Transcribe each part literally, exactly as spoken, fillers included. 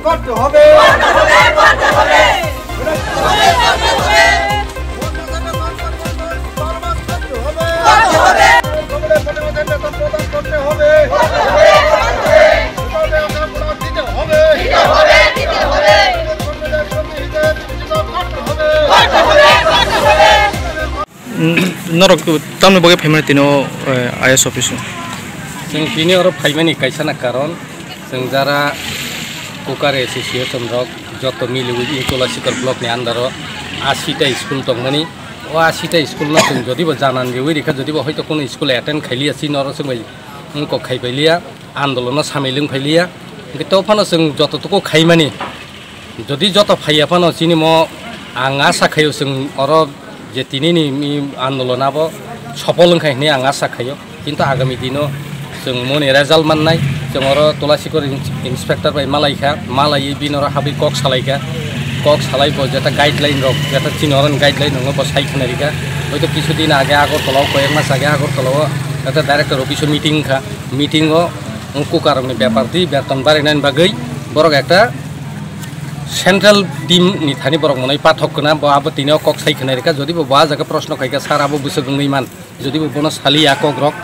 করতে হবে। Norok tamni bagwi phaimani tino, eh, I A S office o? Chwng tini oro phaimani kaisa na karon, chwng jara Kokar association rok joto miliwi Ingkola Sikar block ni under o ashi ta school tongmani. O ashi ta school no chwng jodi bo janan riwi rikha, jodi bo hoito kono school attend khailiya, chini oro chwng bai wngkok khai pailiya, andolono samilwng phailiya. Hwnkhe to phano chwng joto tuku khaimani. Jodi joto phaiya phano chini mo ang asa khaio chwng oro je tini ni mi andolon abo sopol wngkha hinwi ang asa khaio, kintu agami dino chwng moni result mannai. Chwng oro Tulasikor ins-, inspector bai malaikha, malaiwi bini oro habwi kok salaikha, kok salai bo jeta guideline rok, jeta chini oro ni guideline rok no bo sai khna rikha. Hoito kisu din age Agartala o, koyek mas age Agartala o jeta director office o meeting wngkha, meeting o wng kukarokni bepar twi beton barinani bagwi borok ekta central team ni thani borok mwnwi pathok khna, bo abo tini o kok sai khna rikha, jodi bo bo ah jaga proshno khaikha, sir abo bwswk wngwi man, jodi bo bono saliya kokrok,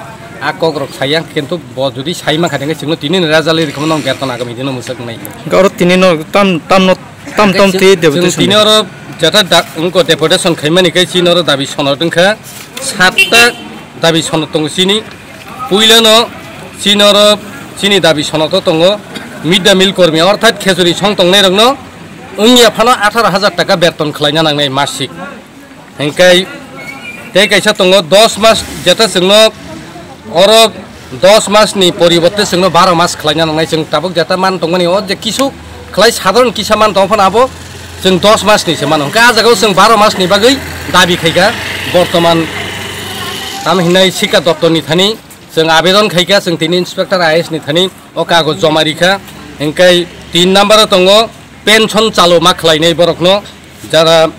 a kokrok saya, kintu bo jodi sai mankha, tengkhe chwngno tini ni result rikha, nong beton agami dino mwsak wngnai. Hwnkhe oro tini no tam, tam no, tam, tam twi chwng deputation tini oro jeta da-, wngkha deputation khaimani khe chini oro dabi sonor wngkha, satta dabi sonor tongo chini. Puilano chini oro chini dabi sonoto tongo mid day meal kormi, orthat khechuri song tongnai rokno wngya phano atharo hajar taka beton khlaina nangnai masik. Hingkai tei kaisa tongo dos mas, jeta chwngno oro dos mas ni poriborte chwngno baro mas khlaina nangnai. Chwng tabuk jeta man tongmani o je kisu khlai sadharon kisa man tong phano abo chwng dos mas ni se mano. Hingke ah jagao chwng baro mas ni bagwi dabi khaikha. Bortoman tamo hinai Sikha doptor ni thani chwng abedon khaikha, chwng tini inspector I A S ni thani o kagoj joma rikha. Hingke tin number o tongo pension chalo ma khlainai borokno, jara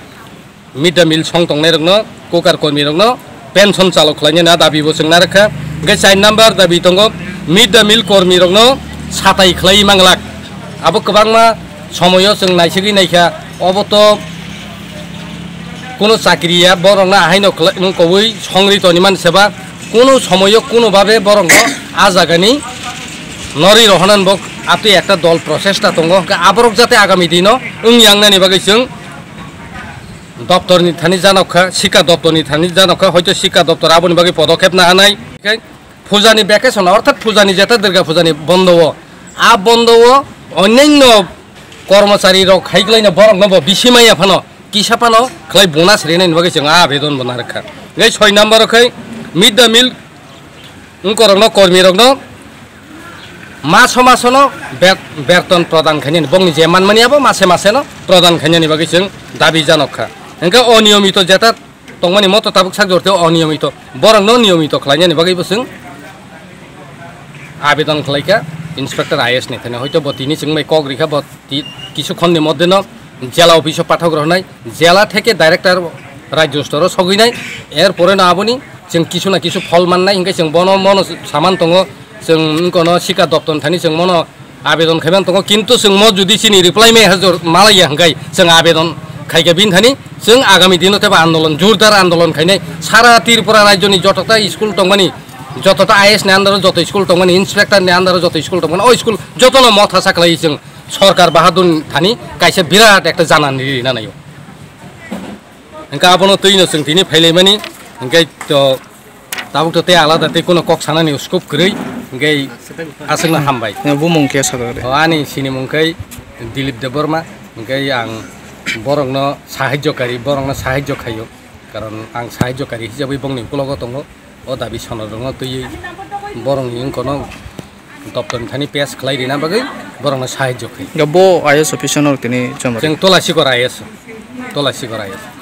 mid day meal song tongnai rokno, cooker kormi rokno pension chalo khlainani a dabi bo chwng narwkha. Hingke char number dabi tongo, mid day meal kormi rokno satai khlai manglak. Abo kwbangma somoyo chwng naisigwi naikha, obo to kuno chakri ya, borokno ahaino khlai, wng kobwi songri toni man seba, kuno somoyo kuno babe borokno a jagani nori rohonani bo atwi ekta dol prochesta tongo, hingke aborok jate agami dino wng yangnani bagwi chwng doptor ni thani janok kha, Sikha doptor ni thani janok kha, hoito Sikha doptor aboni bagwi podokhep nahanai. Hingke pujani vacation, orthat pujani jeta Durga pujani bondo o, a bondo o onyanno kormochari rok hai khlaino borokno bo bisi maya phano, kisa phano khlai bonus rinani bagwi chwng a abedon bo narwkha. Hingke soi number o khai mid day meal wngkorokno, kormirokno maso masono ber-, berton prodan khainani, bongni je manmani abo mase maseno prodan khainani bagwi chwng dabi janok kha. Hingke oniyomito jeta tongmani moto tabuk sak jorteo oniyomito, borokno niyomito khlainani bagwi bo chwng abedon khlaikha inspector I A S ni thani. Hoito bo tini chwng bai kok rikha, bo ti-, kisu khonni moddheno jela office o pathok rohnai, jela theke director rajyo stor o sogwinai, er pore no aboni chwng kisu na kisu phol mannai, hingke chwng bono mono saman tongo, chwng wngkono Sikha doptor thani chwng mono abedon khaiman tongo, kintu chwng mo jodi chini reply mai hajor malaiya hingkai chwng abedon khaikha bini thani, chwng agami dino tebo andolon, jordar andolon khainai, sara Tripura rajyoni jotota school tongmani, jotota I A S ni under o joto school tongmani, inspector ni under o joto school tongmani, o school jotono motha sa khlai chwng sorkar bahadur thani kaisa birat ekta janani rina naio. Hingke abono twino chwng tini phailaimani, hingke to tabuk to tei alada tei kono kok sanani scope kwrwi, hingke aswkno hambai. Bumung khe sakha de? O, ani sinimung khe Dilip Debbarma, hingke ang borokno sahajyo kari, borokno sahajyo khaio, karon ang sahajyo kari hisabwi bongni ukulogo tongo. O dabi sonor rokno twiwi borokni wngkono doptor ni thani pass khlai rina bagwi borokno sahajyo khai. Ga bo I A S officer no tini chomari? Chwng Tulasikor I A S, Tulasikor I A S.